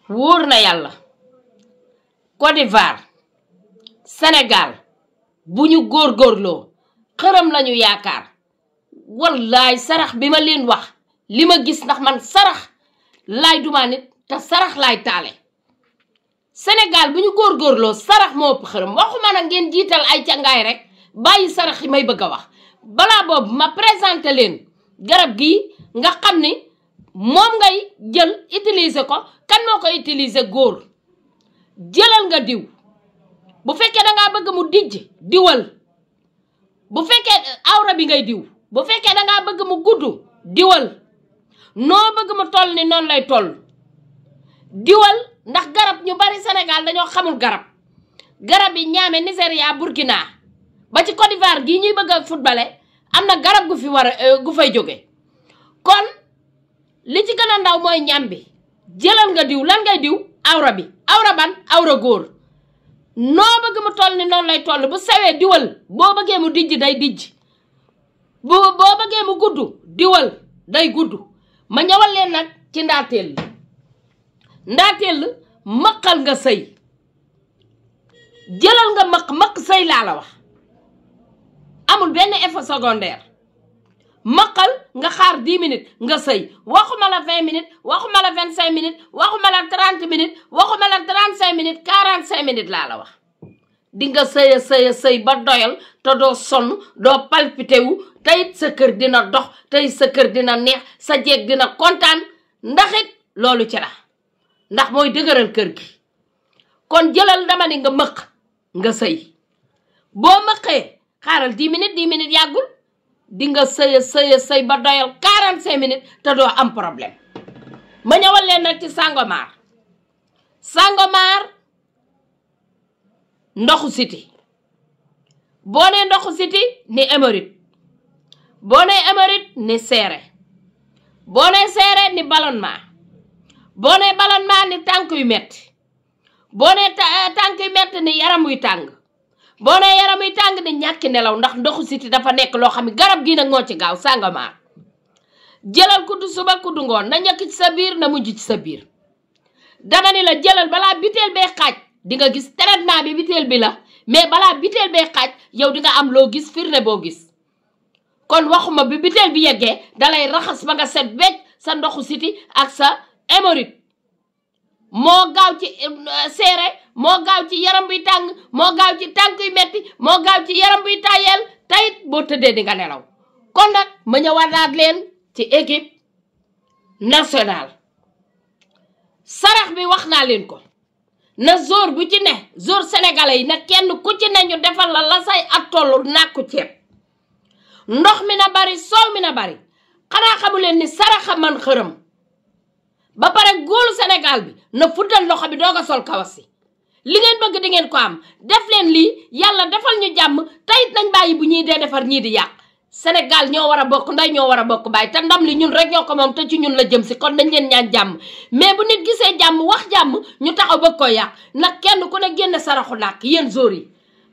wóor na yàlla Côte d'Ivoire Sénégal bu ñu góorgóorloo xërëm lañu yaakaar wallaay sarax bi ma leen wax li ma gis ndax man sarax laay dumaa nit te sarax laay taale Sénégal bu ñu góorgóorloo sarax moo ëpp xërëm waxuma nag ngeen jiital ay cangaay rek bàyyi sarax yi may bëgg a wax balaa boobu ma présenté leen garab gii nga xam ni moom ngay jël utiliser ko kan moo ko utiliser góor jëlal nga diw bu fekkee dangaa bëgg mu dijj diwal bu fekkee awra bi ngay diw bu fekkee dangaa bëgg mu gudd diwal noo bëgg mu toll ni noonu lay toll diwal ndax garab ñu bari Sénégal dañoo xamul garab yi ñaame Nigeria Burkina ba ci Côte d'Ivoire gii ñuy bëgg a footballé am na garab gu fi war a gu fay jóge kon li ci gën a ndaw mooy ñam bi jëlal nga diw lan ngay diw awra bi awra ban awra góor noo bëgg mu toll ni noonu lay toll bu sewee diwal boo bëggee mu dijj day dijj boo bëggee mu gudd diwal day gudd ma ñëwal leen nag ci ndaateel mëqal nga sëy jëlal nga mëq sëy laa la wax amul benn effet secondaire mëqal nga xaar 10 minutes nga sëy waxuma la 20 minutes waxuma la 25 minutes waxuma la 30 minutes waxuma la 35 minutes 45 minutes laa la wax di nga sëy ba doyal te doo sonn doo palpité wu teyit sa kër dina dox tey sa kër dina neex sa jeeg dina kontaan ndaxit loolu ci la ndax mooy dëgëral kër gi kon jëlal dama ni nga mëq nga sëy boo mëqee xaaral 10 minutes yàggul di nga sëy ba doyal 45 minutes te doo am problème ma ñëwal leen nag ci Sangomar ndoxu siti boo nee ndoxu siti ni hémorroïde boo nee hémorroïde ni seere boo nee seere ni ballonnement boo nee ballonnement ni tànk yu metti boo nee tànk yu metti ni yaram wuy tàng boo nee yaram wuy tàng ni ñàkki nelaw ndax ndoxu siti dafa nekk loo xam ne garab gi nag moo ci gaaw Sangomar jëlal kuddu suba kuddu ngoon na njëkk ci sa biir na mujj ci sa biir dama ni la jëlal balaa biteel bee xaaj di nga gis traitement bi biteel bi la mais balaa biteel bee xaaj yow di nga am loo gis firnde boo gis kon waxuma bi biteel bi yeggee dalay raxas ba nga set wecc sa ndoxu siti ak sa hémorroïde moo gaaw ci seere moo gaaw ci yaram buy tàng moo gaaw ci tànk yu metti moo gaaw ci yaram buy tayel tayit boo tëddee di nga nelaw kon nag ma ñëwaat leen ci équipe nationale sarax bi wax naa leen ko na jour bu ci ne jour sénégalais yi na kenn ku ci ne ñu defal la say ak tollu nàkku ceeb ndox mi na bari soow mi na bari xanaa xamu leen ni saraxa man xërëm ba pare góolu Sénégal bi na fuddal loxo bi doog a sol kawas si li ngeen bëgg di ngeen ko am def leen lii yàlla defal ñu jàmm tayit nañ bàyyi bu ñuy dee defar ñii di yàq Sénégal ñoo war a bokk nday ñoo war a bokk bàyyi te ndam li ñun rek ñoo ko moom te ci ñun la jëm si kon dañ leen ñaan jàmm mais bu nit gisee jàmm wax jàmm ñu taxaw bëgg ko yàq nag kenn ku ne génne saraxu nàkk yéen jour yi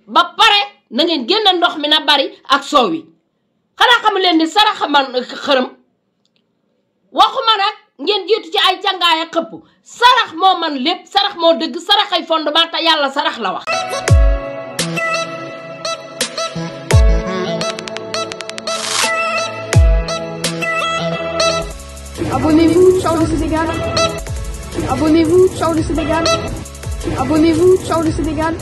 ba pare na ngeen génne ndox mi na bari ak soow yi xanaa xamu leen ni saraxa man xërëm waxuma nag ngeen jiitu ci ay cangaay ak xëpp sarax moo man lépp sarax moo dëgg sarax ay fondement te yàlla sarax la wax Abonnez-vous, ciao le Sénégal. Abonnez-vous, ciao le Sénégal. Abonnez-vous, ciao le Sénégal.